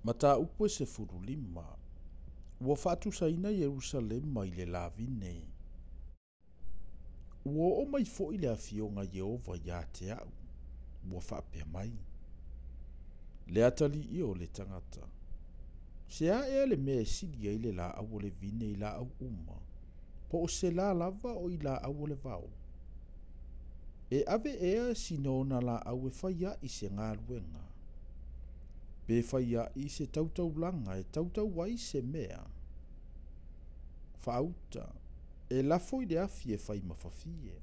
Mataupu e 15, ua faatusaina Ierusalema i le lavine. Ua oo mai foi le afioga a Ieova ia te a'u, ua faapea mai, Le atalii o le tagata, se a ea le mea e sili ai le laau o le vine i laau uma, po o se la lava o i laau o le vao? E ave ea sina ona laau e fai a'i se galuega, pe fai a'i se tautaulaga e tautau ai se mea? Faauta, e lafo i le afi e fai ma fafie,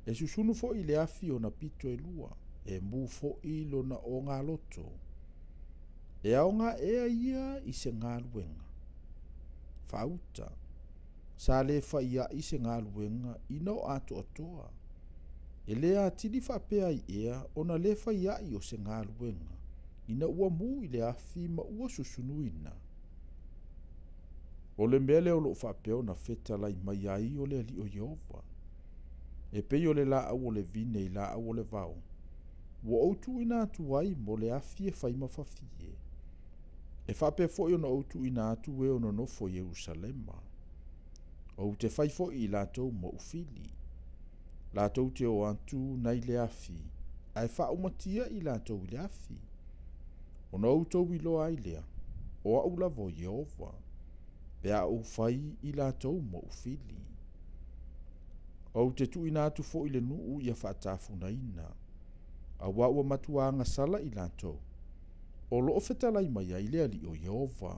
e susunu foi i le afi ona pito e lua, e mu foi lona ogaloto. E aoga ea ia i se galuega? Faauta, sa le fai a'i se galuega ina o atoatoa. E le atili faapea ai ea ona le fai a'i o se galuega, ina ua mu i le afi ma ua susunuina. O le mea lea o loo faapea ona fetalai mai ai o le Alii o Ieova, e pei o le laau o le vine i laau o le vao, ua ou tuuina atu ai mo le afi e fai ma fafie. E faapea foi ona ou tuuina atu e o nonofo i Ierusalema. Ou te fai foi i latou ma ou fili. Latou te o atu nai le afi, ae faaumatia i latou i le afi. Ona outou iloa ai lea, o a'u lava o Ieova, pe a ou fai i latou ma ou fili. Ou te tuuina atu foi le nuu ia faatafunaina, auā ua matuā agasala i latou, o loo fetalai mai ai le Alii o Ieova.